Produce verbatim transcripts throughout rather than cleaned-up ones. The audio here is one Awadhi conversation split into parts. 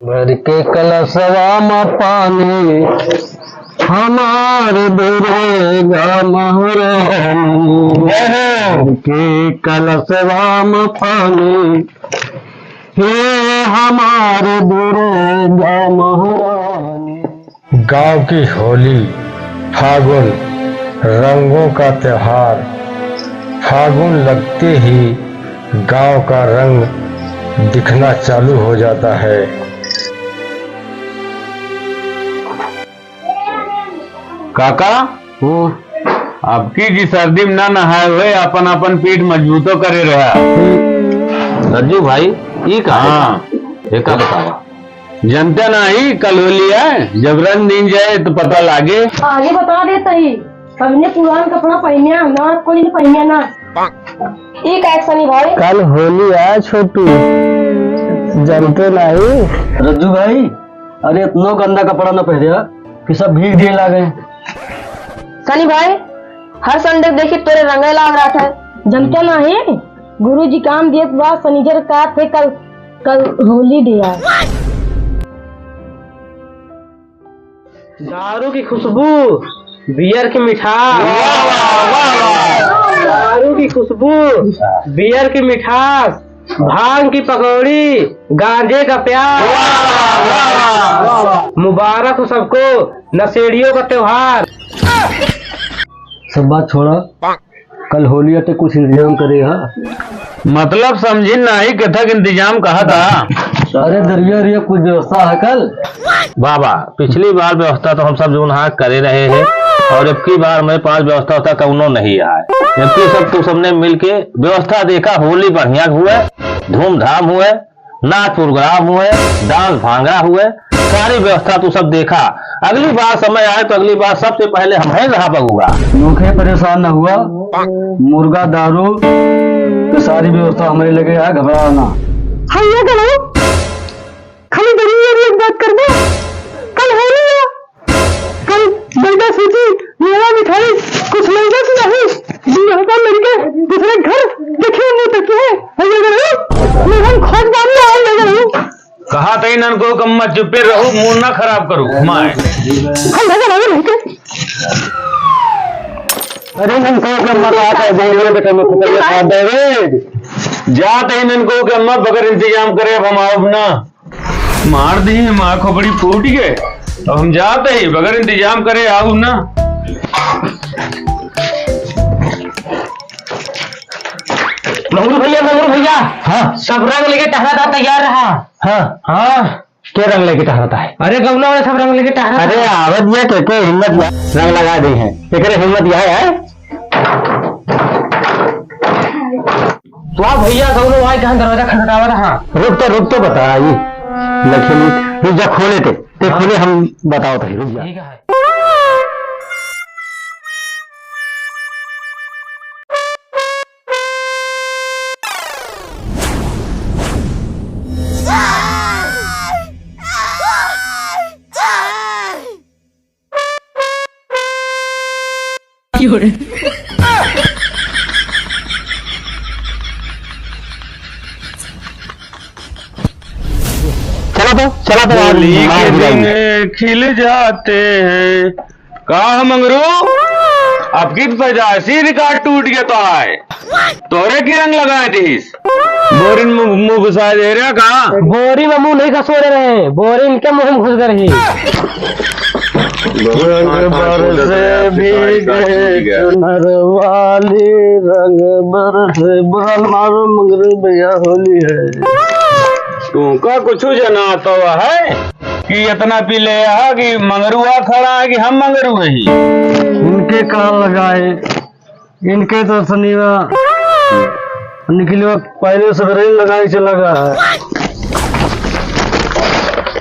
भर के कलशवा में पानी हमार दुर्गा महारानी, भर के कलशवा में पानी, हे हमार दुर्गा महारानी। गांव की होली, फागुन, रंगों का त्योहार। फागुन लगते ही गांव का रंग दिखना चालू हो जाता है। काका, वो अब की जी सर्दी में ना नहाए हुए, अपन अपन पीठ मजबूतो करे रहा। रज्जू भाई, ई का है? हाँ। एका बतावा। जनते नाही, कल होली है, जब रंग दिन जाए तो पता लागे। आगे बता देत ही, सबने पुरान कपड़ा पहिनिया ना, कोई नहीं पहिनिया ना। ई का एक सनी भाई? कल होली है छोटू, जनते नाही। रज्जू भाई, अरे इतनो गंदा कपड़ा न पहिरिया कि सब भीग दिए लागे। सनी भाई, हर संडे देखी तोरे रंगे लाग रहा था। जनते नाही, गुरुजी काम दिए बा, सनीचर का थे कल, कल होली डे है। दारू की खुशबू, बियर की मिठास। वाह, वाह, वाह, वाह। दारू की खुशबू, बियर की मिठास, भांग की पकौड़ी, गांजे का प्यास। वाह, वाह, वाह, वाह। मुबारक हो सबको नशेड़ियों का त्योहार। सब बात छोड़ा, कल होली है तो कुछ इंतजाम करे हा। मतलब समझी नाही, केथक इंतजाम कहा था? अरे दरिया रिया कुछ व्यवस्था है कल? बाबा, पिछली बार व्यवस्था तो हम सब जौन हा करे रहे हैं, और अब की बार मेरे पास व्यवस्था होता कौनो नहीं है। अब की सब तू सबने मिल के व्यवस्था देखा, होली बढ़िया हुए, धूमधाम हुए, नाच प्रोग्राम हुए, डांस भांगड़ा हुए, सारी व्यवस्था तू सब देखा। अगली बार समय आए तो अगली बार सबसे पहले हम ही रहा बगुआ। नोखे परेशान न हुआ, मुर्गा दारू की सारी व्यवस्था हमारे लगे है, घबराओ ना। हाँ, ये करो, खाली दरिया एक बात कर दो, कल होली है। कल मैदा सूजी, मेवा मिठाई, कुछ लइका की नहीं, जी, यहाँ पर लड़के दूसरे घर देखे नहीं तो क्या है? हम लोग नहीं, मैं हम खोज बारी आए लोग नहीं। कहा तई ननको कम्मा चुप्पे रहो, मूड ना खराब करो, माय। हम लोग नहीं रहते। अरे ननको कम्मा कहा था, बोलने बेटा मैं कुकर में खा दे रे। जा तई ननको कम्मा बगैर इंतजाम करे, अब हम आउब ना। मार दी, माँ खोपड़ी फूट गए। अब हम जाते ही, बगैर इंतजाम करे आउब ना। मंगरू भैया, मंगरू भैया। हाँ। सब रंग लेके टहरा था, तैयार रहा। हाँ। हाँ। के रंग लेके टहरा था है? अरे गौना वाले सब रंग लेके टहरा था। अरे आवत ये के, के हिम्मत या-, रंग लगा दे हैं। एकरे हिम्मत यह है। वाह भैया, कौनो भाई कहाँ दरवाजा खटखटावा रहा। रुक तो, रुक तो बता, ये लक्ष्मी, रुक जा, खोले ते, ते हाँ। खोले, हम बताओ भाई, रुक जा। ठीक है। चला तो, चला तो, आज होली मार के दिया दिन हमने। खिल जाते हैं। का मंगरू, अब की पैदाइशी रिकॉर्ड टूट गया तो है। तोरे की रंग लगाए थीस? बोरिन मुंह, मुंह घुसा दे रहा का? बोरी में मुंह नहीं घसोरे रहे, बोरी इनके मुंह में घुस गए रही। रंग बरसे भीगे चुनर वाली, रंग बरसे। बुरा न मानो मंगरू भैया, होली है। तुमका कुछ जना तो है कि इतना पी ले है कि मंगरुआ खड़ा है कि हम मंगरू ही? इनके कान लगाए। इनके तो सनीवा निकलवा पहले से रैन लगाए चला गया है।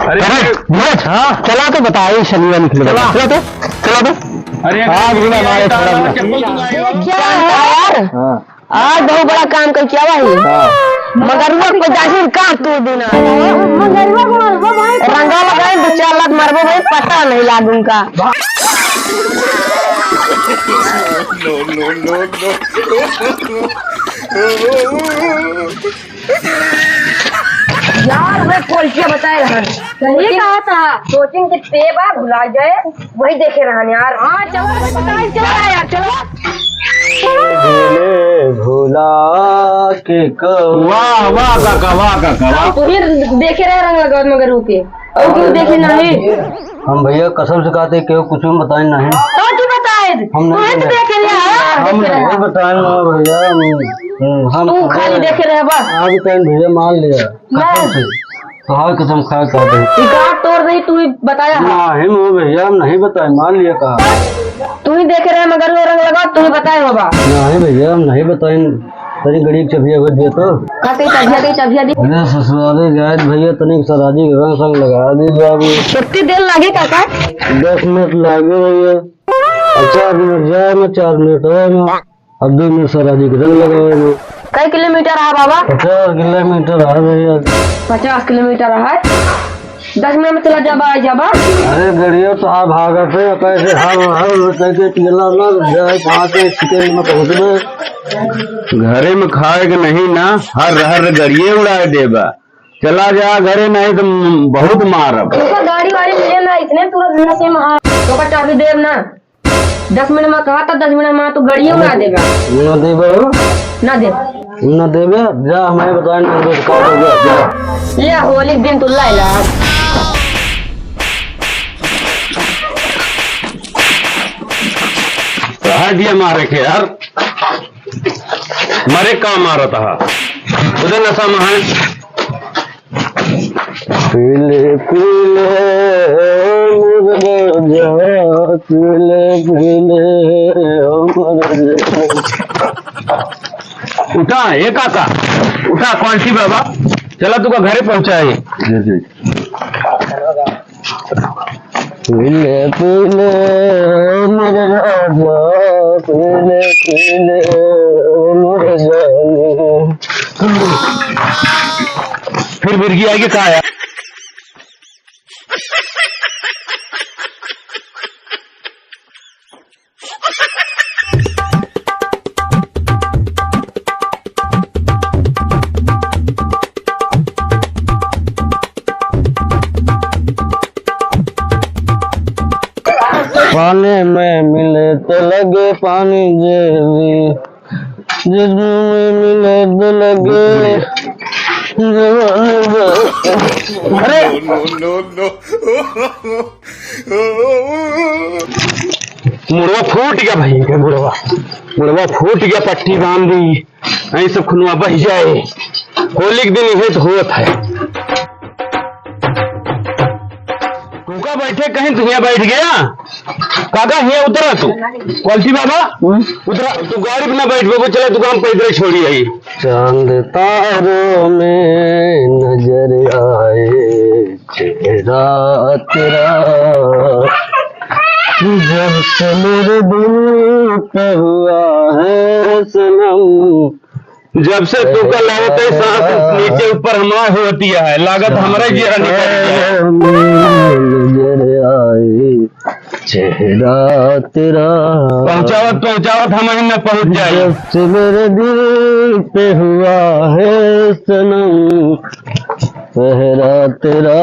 अरे, अरे, मत, हाँ, चला तो बता, ये सनीवा निकलवा। चला। चला तो, चला तो। अरे, आज भी ना ये मारे, दादा, थोड़ा भी ना। चप्पल तो नहीं हो। क्या यार? हाँ। आज बहुत बड़ा काम कर क्या भाई? हाँ। मगरुआ को जाहिर का तू बिना। मगरुआ को मारबो भाई। रंगा लगाए, दो चार लात मारबो भाई, पता नहीं लाग उनका। No, no, no, no। यार, मैं कौन सी बताए रहन? सही कहा था। सोचिन के तेबा भुला जाए, वही देखे रहन यार। हाँ, चलो, बताए, चलो यार, चलो। भूले भुला के कहूँ। वाह, वाह काका, वाह काका, वाह। तू ही देखे रहे रंग लगावत मगर रुके। और क्यों देखे नहीं? हम भैया कसम से कहते केहू कुछ भी बताए नहीं। तो की बताए? हम नहीं तू ही तो बताए। देखे रहे, हाँ? हम नहीं बताए ना भैया, हम, हम, हम तू खाली देखे रहे बस। आज टाइम भैया मान लिया। मैं कसम से, तोहार कसम खा कहते। ई का तोर नहीं, तू ही बताया है। नहीं हो भैया, हम नहीं बताए, मान लिया कहा। तू ही देखे रहे मगर वो रंग लगा, तू ही बताए होबा। नहीं भैया, हम नहीं बताए। तनी गड़ी के चबिया भर दिया तो। का कही चबिया, कही चबिया दी। अरे ससुराले जाए भैया, तनी सराजी के रंग संग लगा दी बाबू। कितनी देर लागे काका? दस मिनट लागे भैया। अच्छा, अब मैं जाए, मैं चार मिनट हो, मैं अब दो मिनट सराजी के रंग लगावे में। कई किलोमीटर है बाबा? पचास किलोमीटर है भैया। पचास किलोमीटर है? दस मिनट में चला जाबा, आ जाबा। अरे गड़िया तो आप भागत है, कैसे हर हर करके टिकला ना जाए, कहाँ से स्टेशन में पहुँचबे। घरे में खाए के नहीं ना, हर हर गड़िए उड़ाए देबा। चला जा घरे, नहीं तो बहुत मारब। ऊपर गाड़ी वाड़ी मिले ना, इतने तुरंत नशे में आ। ओकर चाबी देब ना। दस मिनट में कहा था, दस मिनट में तू गड़िए उड़ा देबा। ना देबे हो? ना दे। ना देबे? जा, हमें बताए ना, हमको का हो गया, जा। ले, होली के दिन तू ला ला। तो हट दिया मारे के यार। मरे का मारत हा? उधर नशा में है। पीले पीले ओ मोर राजा, पीले पीले ओ मोर राजा। उठा, ए काका, उठा, कौन सी बाबा? चला, तुका घरे पहुँचाए। जी, जी। पीले पीले ओ मोर राजा, पीले पीले ओ मोर जानी। फिर मिर्गी आएगी, कहाँ है? पानी में मिले त लगे पानी जैसी, जिस्म में मिले त लगे जवानी। अरे! No, no, no, no। मुड़वा फूट गया भाई, के मुड़वा, मुड़वा फूट गया, पट्टी बांध दी, यही सब खुनवा बह जाए। होली के दिन यही तो होत है। तू का बैठे कहीं, तू यहाँ बैठ गया? काका, हियाँ उतरा तू। क्वालिटी बाबा, हम्म? उतरा। तू गाड़ी पे ना बैठ बाबू, चला, तू काम पैदल छोड़ी आई। चांद तारों में नजर आए चेहरा तेरा, जब से मेरे दिल पे हुआ है सनम, जब से तू का लागत है सांस नीचे ऊपर हमार होती है, लागत हमरा जियरा निकल गया। नजर आए चेहरा तेरा। पहुंचावत, पहुंचावत हम ही न पहुंच जाए। जब से मेरे दिल पे हुआ है सनम, पहरा तेरा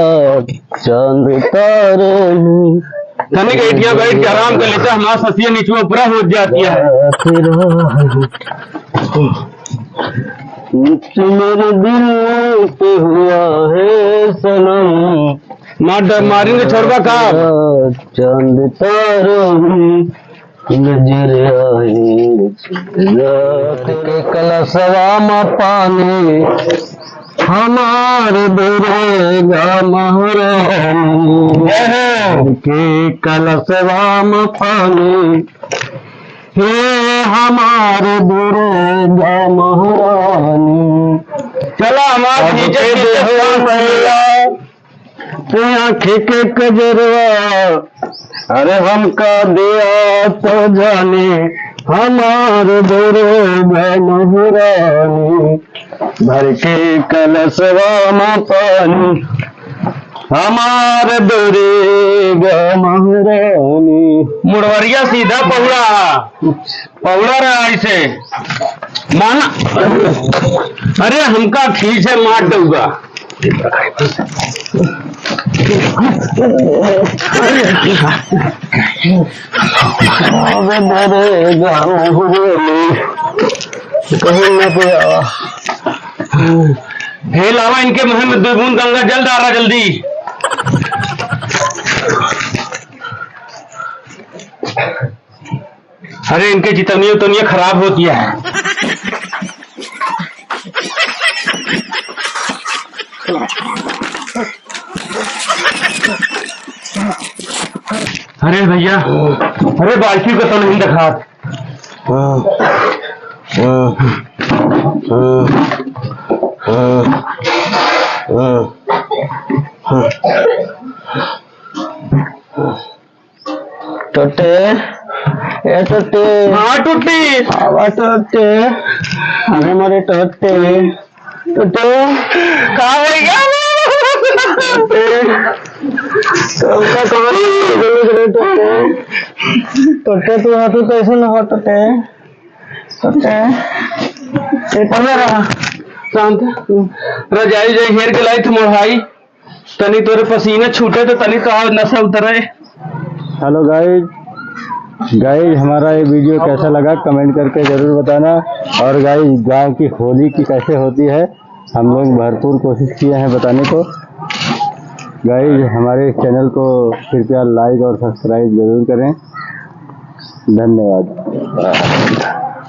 चांद तारों में। तनिक एठिया बैठ के आराम कर लेता, हमार ससिया निचवा ऊपरा हो जाती है। तेरा, मेरे दिल पे हुआ है सनम। मार डर, मारेंगे छोड़बा का? चांद तारों में नजर आए रात के कलशवा में पानी, हमार दुर्गा महारानी। जय हो। के कलशवा में पानी, हे हमार दुर्गा महारानी। चला हमार अब खींचे के खींचे देहो सांस मैया। तू आँखी के कजरवा, अरे हमका दिया तो जाने, हमार दुर्गा महारानी। भर के कलशवा में पानी, हमार दुर्गा महारानी। मुड़वरिया सीधा पहुड़ा, पहुड़ा रहा ऐसे। माना, अरे हमका खींचे मार दूंगा। कहीं ना कोई आवा। हे लावा, इनके मुंह में दो बूंद गंगा जल डाला जल्दी। अरे, इनके जितनियो तनियो खराब होती है। अरे भैया, अरे बाल्टी को तो नहीं दिखा। टोटे, ए टोटे। हाँ, टोटे। आवा टोटे। अरे मोरे टोटे। टोटे। का हो गया? टोटे। टोटे, तू हाथी कैसे न हो टोटे? टोटे। ए, पकड़ रहा। शांत। रजाई जे हेर के लाई थी मोर भाई। तनी तोरे पसीना छूटे तो तनी तो आज नशा उतरे। हेलो गाइज, गाइज हमारा ये वीडियो कैसा लगा कमेंट करके ज़रूर बताना। और गाइज गांव की होली की कैसे होती है, हम लोग भरपूर कोशिश किए हैं बताने को। गाइज हमारे इस चैनल को कृपया लाइक और सब्सक्राइब ज़रूर करें। धन्यवाद।